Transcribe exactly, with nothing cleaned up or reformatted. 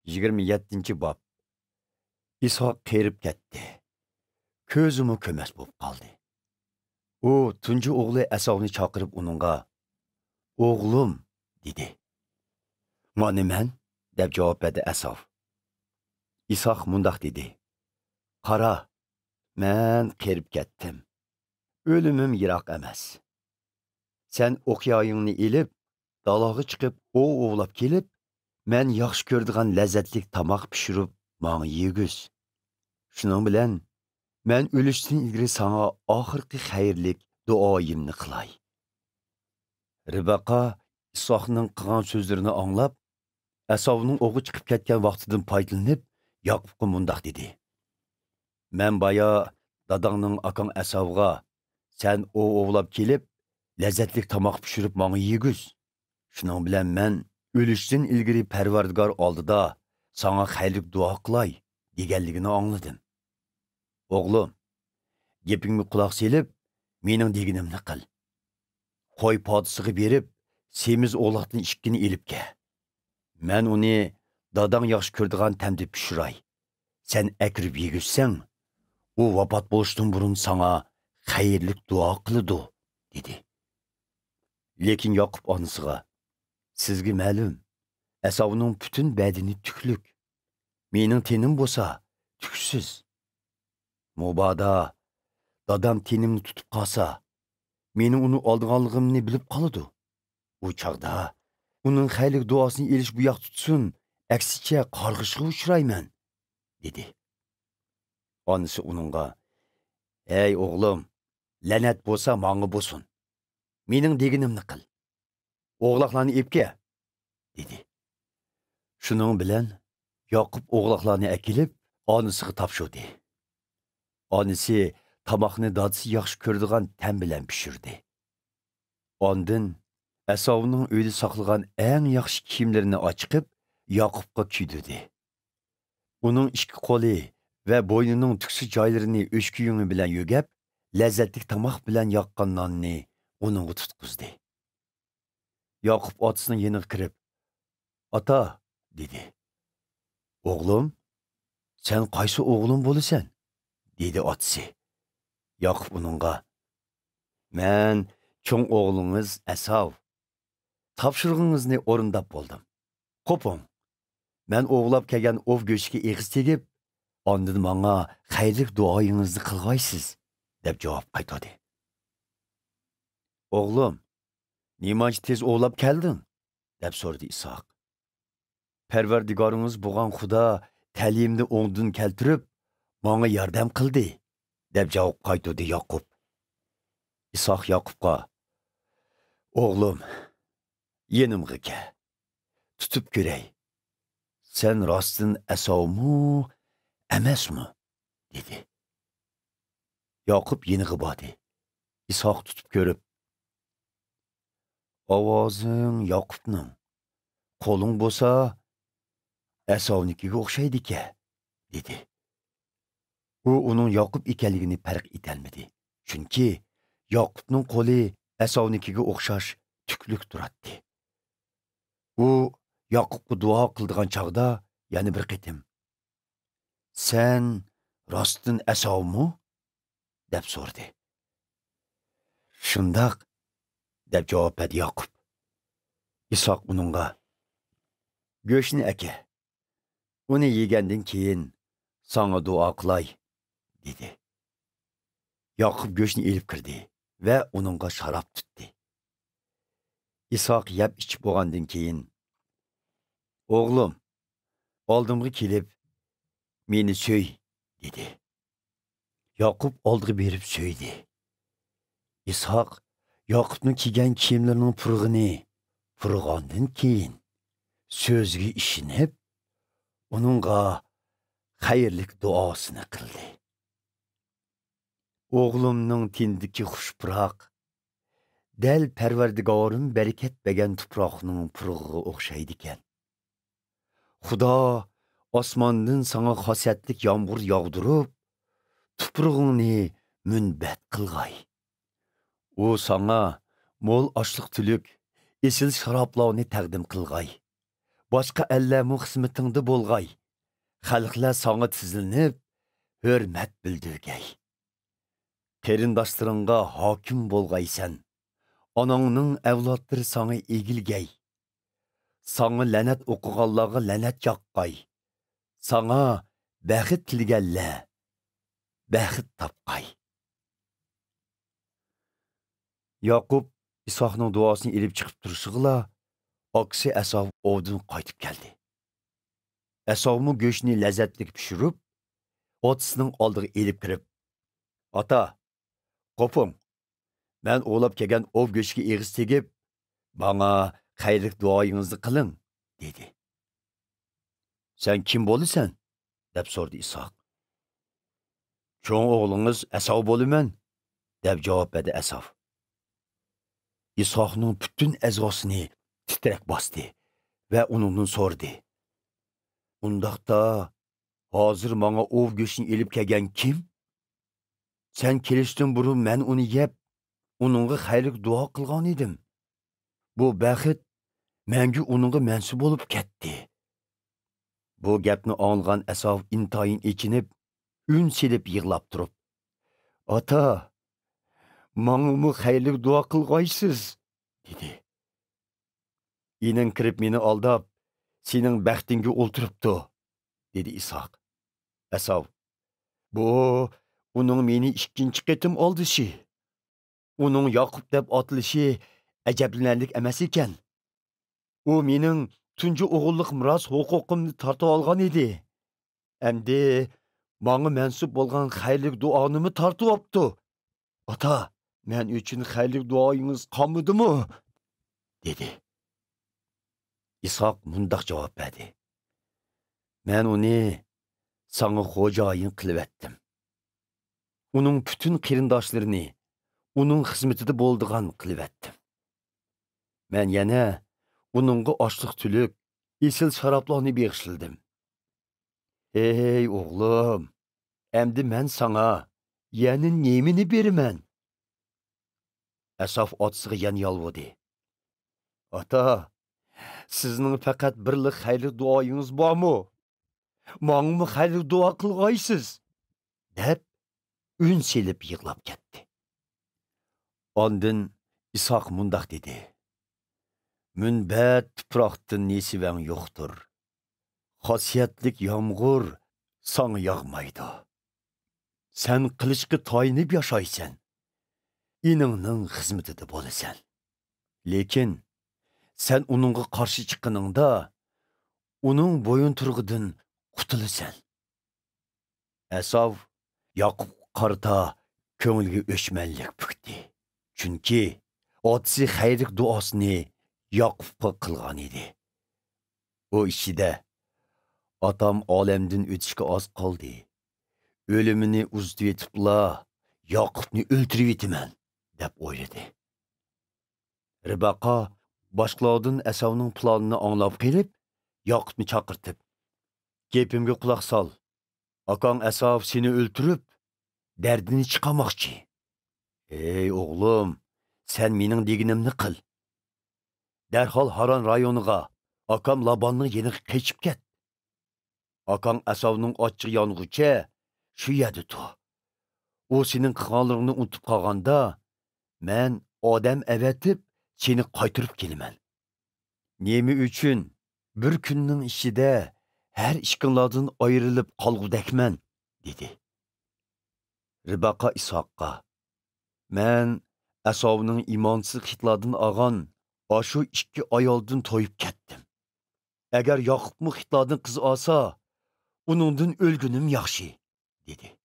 يىگىرمە يەتتىنچى باب. ئىسھاق قېرىپ كەتتى. كۆزىمۇ كۆرمەس بولۇپ قالدى. ئۇ تۇنجى ئوغلى ئەساۋنى چاقىرىپ ئۇنىڭغا، «ئوغلۇم» دېدى. «مانا مەن» دەپ جاۋاب بەردى ئەساۋ. ئىسھاق مۇنداق دېدى، «قارا، مەن قېرىپ كەتتىم. ئۆلۈمۈم يىراق ئەمەس. سەن ئوقيايىڭنى ئېلىپ، دالاغا چىقىپ ئوۋ ئوۋلاپ كېلىپ، مەن ياخشى كۆرىدىغان لەززەتلىك تاماق پىشۇرۇپ ماڭا يېگۈز. شۇنىڭ بىلەن مەن ئۆلۈشتىن ئىلگىرى ساڭا ئاخىرقى خەيرلىك دۇئايىمنى قىلاي.» رىبەقا ئىسھاقنىڭ قىلغان سۆزلىرىنى ئاڭلاپ، ئەساۋنىڭ ئوۋغا چىقىپ كەتكەن ۋاقتىدىن پايدىلىنىپ، ياقۇپقا مۇنداق دېدى، «مەن بايا داداڭنىڭ ئاكاڭ ئەساۋغا، سەن ئوۋ ئوۋلاپ كېلىپ، لەززەتلىك تاماق پىشۇرۇپ ماڭا يېگۈز. شۇنىڭ بىلەن مەن ئۆلۈشتىن ئىلگىرى پەرۋەردىگار ئالدىدا ساڭا خەيرلىك دۇئا قىلاي» دېگەنلىكىنى ئاڭلىدىم. ئوغلۇم، گېپىڭگە قۇلاق سېلىپ، مېنىڭ دېگىنىمنى قىل. قوي پادىسىغا بېرىپ، سېمىز ئوغلاقتىن ئىككىنى ئېلىپ كەل. مەن ئۇنى داداڭ ياخشى كۆرىدىغان تەمدە پىشۇراي. سەن ئەكىرىپ يېگۈزسەڭ، ئۇ ۋاپات بولۇشتىن بۇرۇن ساڭا خەيرلىك دۇئا قىلىدۇ، دېدى. لېكىن ياقۇپ ئانىسىغا، سىزگە مەلۇم، ئەساۋنىڭ پۈتۈن بەدىنى تۈكلۈك. مېنىڭ تېنىم بولسا تۈكسىز. مۇبادا دادام تېنىمنى تۇتۇپ قالسا، مېنىڭ ئۇنى ئالدىغانلىقىمنى بىلىپ قالىدۇ. ئۇ چاغدا ئۇنىڭ خەيرلىك دۇئاسىنى ئېلىش بۇ ياقتا تۇتسۇن، ئەكسىچە قارغىشىغا ئۇچرايمەن، دېدى. ئانىسى ئۇنىڭغا، ھەي ئوغلۇم، لەنەت بولسا ماڭا بولسۇن. مېنىڭ دېگىنىمنى قىل. ئوغلاقلارنى ئېلىپ كەل، دېدى. شۇنىڭ بىلەن ياقۇپ ئوغلاقلارنى ئەكېلىپ، ئانىسىغا تاپشۇردى. ئانىسى تاماقنى دادىسى ياخشى كۆرىدىغان تەم بىلەن پىشۇردى. ئاندىن ئەساۋنىڭ ئۆيدە ساقلىغان ئەڭ ياخشى كىيىملىرىنى ئاچىقىپ، ياقۇپقا كىيدۈردى. ئۇنىڭ ئىككى قولى ۋە بوينىنىڭ تۈكسە جايلىرىنى ئۆچكە يۇڭى بىلەن يۆگەپ، لەززەتلىك تاماق بىلەن ياققان ناننى ئۇنىڭغا تۇتقۇزدى. ياقۇپ ئاتىسىنىڭ يېنىغا كىرىپ، «ئاتا!» دېدى. «ئوغلۇم، سەن قايسى ئوغلۇم بولىسەن؟» دېدى ئاتىسى. ياقۇپ ئۇنىڭغا، «مەن چوڭ ئوغلىڭىز ئەساۋ. تاپشۇرۇقىڭىزنى ئورۇنداپ بولدۇم. قوپۇڭ، مەن ئوۋلاپ كەلگەن ئوۋ گۆشىگە ئېغىز تېگىپ، ئاندىن ماڭا خەيرلىك دۇئايىڭىزنى قىلغايسىز» دەپ جاۋاب قايتۇردى. «ئوغلۇم، نېمانچە تېز ئوۋلاپ كەلدىڭ؟» دەپ سورىدى ئىسھاق. «پەرۋەردىگارىڭىز بولغان خۇدا تەلىيىمنى ئوڭدىن كەلتۈرۈپ، ماڭا ياردەم قىلدى» دەپ جاۋاب قايتۇردى ياقۇپ. ئىسھاق ياقۇپقا، «ئوغلۇم، يېنىمغا كەل. تۇتۇپ كۆرەي. سەن راستتىن ئەساۋمۇ، ئەمەسمۇ؟» دېدى. ياقۇپ يېنىغا باردى. ئىسھاق تۇتۇپ كۆرۈپ، «ئاۋازىڭ ياقۇپنىڭ، قولۇڭ بولسا ئەساۋنىڭكىگە ئوخشايدىكەن» دېدى. ئۇ ئۇنىڭ ياقۇپ ئىكەنلىكىنى پەرق ئېتەلمىدى، چۈنكى ياقۇپنىڭ قولى ئەساۋنىڭكىگە ئوخشاش تۈكلۈك تۇراتتى. ئۇ ياقۇپقا دۇئا قىلىدىغان چاغدا يەنە بىر قېتىم، «سەن راستتىن ئەساۋمۇ؟» دەپ سورىدى. «شۇنداق» دەپ جاۋاب بەردى ياقۇپ. ئىسھاق ئۇنىڭغا، «گۆشنى ئەكە، ئۇنى يېگەندىن كېيىن ساڭا دۇئا قىلاي» دېدى. ياقۇپ گۆشنى ئېلىپ كىردى ۋە ئۇنىڭغا شاراب تۇتتى. ئىسھاق يەپ ئىچىپ بولغاندىن كېيىن، «ئوغلۇم، ئالدىمغا كېلىپ، مېنى سۆي» دېدى. ياقۇپ ئالدىغا بېرىپ سۆيدى. ئىسھاق ياقۇپنىڭ كىيگەن كىيىملىرىنىڭ پۇرىغىنى پۇرىغاندىن كېيىن، سۆزىگە ئىشىنىپ، ئۇنىڭغا خەيرلىك دۇئاسىنى قىلدى. ئوغلۇمنىڭ تېنىدىكى خۇش پۇراق دەل پەرۋەردىگارىم بەرىكەت بەرگەن تۇپراقنىڭ پۇرىقىغا ئوخشايدىكەن. خۇدا ئاسماندىن ساڭا خاسىيەتلىك يامغۇر ياغدۇرۇپ، تۇپرىقىڭنى مۇنبەت قىلغاي. ئۇ ساڭا مول ئاشلىق تۈلۈك، ئېسىل شارابلارنى تەقدىم قىلغاي. باشقا ئەللەرمۇ خىزمىتىڭدە بولغاي. خەلقلەر ساڭا تىزلىنىپ، ھۆرمەت بىلدۈرگەي. قېرىنداشلىرىڭغا ھاكىم بولغايسەن. ئاناڭنىڭ ئەۋلادلىرى ساڭا ئېگىلگەي. ساڭا لەنەت ئوقۇغانلارغا لەنەت ياغقاي. ساڭا بەخت تىلىگەنلەر بەخت تاپقاي. ياقۇپ ئىسھاقنىڭ دۇئاسىنى ئېلىپ چىقىپ تۇرۇشىغىلا، ئاكىسى ئەساۋ ئوۋدىن قايتىپ كەلدى. ئەساۋمۇ گۆشنى لەززەتلىك پىشۇرۇپ، ئاتىسىنىڭ ئالدىغا ئېلىپ كىرىپ، «ئاتا، قوپۇڭ! مەن ئوۋلاپ كەلگەن ئوۋ گۆشىگە ئېغىز تېگىپ، ماڭا خەيرلىك دۇئايىڭىزنى قىلىڭ» دېدى. «سەن كىم بولىسەن؟» دەپ سورىدى ئىسھاق. «چوڭ ئوغلىڭىز ئەساۋ بولىمەن» دەپ جاۋاب بەردى ئەساۋ. ئىسھاقنىڭ پۈتۈن ئەزاسىنى تىترەك باستى ۋە ئۇنىڭدىن سورىدى: «ئۇنداقتا، ھازىر ماڭا ئوۋ گۆشىنى ئېلىپ كەلگەن كىم؟ سەن كېلىشتىن بۇرۇن مەن ئۇنى يەپ، ئۇنىڭغا خەيرلىك دۇئا قىلغان ئىدىم. بۇ بەخت مەڭگۈ ئۇنىڭغا مەنسۇپ بولۇپ كەتتى.» بۇ گەپنى ئاڭلىغان ئەساۋ ئىنتايىن ئېچىنىپ، ئۈن سېلىپ يىغلاپ تۇرۇپ، «ئاتا، ماڭىمۇ خەيرلىك دۇئا قىلغايسىز» دېدى. «ئىنىڭ كىرىپ مېنى ئالداپ، سېنىڭ بەختىڭگە ئولتۇرۇپتۇ» دېدى ئىسھاق. ئەساۋ: «بۇ ئۇنىڭ مېنى ئىككىنچى قېتىم ئالدىشى. ئۇنىڭ ياقۇپ دەپ ئاتىلىشى ئەجەبلىنەرلىك ئەمەس ئىكەن. ئۇ مېنىڭ تۇنجى ئوغۇللۇق مىراس ھوقۇقۇمنى تارتىۋالغان ئىدى. ئەمدى ماڭا مەنسۇپ بولغان خەيرلىك دۇئانىمۇ تارتىۋاپتۇ. ئاتا، مەن ئۈچۈن خەيرلىك دۇئايىڭىز قالمىدىمۇ؟» دېدى. ئىسھاق مۇنداق جاۋاب بەردى: «مەن ئۇنى ساڭا خوجايىن قىلىۋەتتىم. ئۇنىڭ پۈتۈن قېرىنداشلىرىنى ئۇنىڭ خىزمىتىدە بولىدىغان قىلىۋەتتىم. مەن يەنە ئۇنىڭغا ئاشلىق-تۈلۈك، ئېسىل شارابلارنى بېغىشلىدىم. ھەي ئوغلۇم، ئەمدى مەن ساڭا يەنە نېمىنى بېرىمەن؟» ئەساف ئاتىسىغا يەنە يالۋۇردى: «ئاتا، سىزنىڭ پەقەت بىرلا خەيرلىك دۇئايىڭىز بارمۇ؟ ماڭىمۇ خەيرلىك دۇئا قىلغايسىز» دەپ، ئۈن سېلىپ يىغلاپ كەتتى. ئاندىن ئىسھاق مۇنداق دېدى: «مۇنبەت تۇپراقتىن نېسىۋەڭ يوقتۇر. خاسىيەتلىك يامغۇر ساڭا ياغمايدۇ. سەن قىلىچقا تايىنىپ ياشايسەن، ئىنىڭنىڭ خىزمىتىدە بولىسەن. لېكىن سەن ئۇنىڭغا قارشى چىققىنىڭدا، ئۇنىڭ بويۇنتۇرۇقىدىن قۇتۇلىسەن.» ئەساۋ ياقۇپقا قارىتا كۆڭلىگە ئۆچمەنلىك پۈكتى. چۈنكى ئاتىسى خەيرلىك دۇئاسىنى ياقۇپقا قىلغان ئىدى. ئۇ ئىچىدە: «ئاتام ئالەمدىن ئۆتۈشكە ئاز قالدى. ئۆلۈمىنى ئۇزىتىۋېتىپلا، ياقۇپنى ئۆلتۈرۈۋېتىمەن» دەپ ئويلىدى. رىبەقا باشقىلاردىن ئەساۋنىڭ پىلانىنى ئاڭلاپ قېلىپ، ياقۇپنى چاقىرتىپ: «گېپىمگە قۇلاق سال. ئاكاڭ ئەساف سېنى ئۆلتۈرۈپ، دەردىنى چىقارماقچى. ھەي ئوغلۇم، سەن مېنىڭ دېگىنىمنى قىل. دەرھال ھاران رايونىغا، ئاكام لاباننىڭ يېنىغا قېچىپ كەت. ئاكاڭ ئەساۋنىڭ ئاچچىقى يانغۇچە شۇ يەردە تۇر. ئۇ سېنىڭ قىلغانلىرىڭنى ئۇنتۇپ قالغاندا، مەن ئادەم ئەۋەتىپ سېنى قايتۇرۇپ كېلىمەن. نېمە ئۈچۈن بىر كۈننىڭ ئىچىدە ھەر ئىككىڭلاردىن ئايرىلىپ قالغۇدەكمەن؟» دېدى. رىبەقا ئىسھاققا: «مەن ئەساۋنىڭ ئىمانسىز خىتلاردىن ئالغان ئاشۇ ئىككى ئايالدىن تويۇپ كەتتىم. ئەگەر ياقۇپمۇ خىتلاردىن قىز ئالسا، ئۇنىڭدىن ئۆلگىنىم ياخشى» دېدى.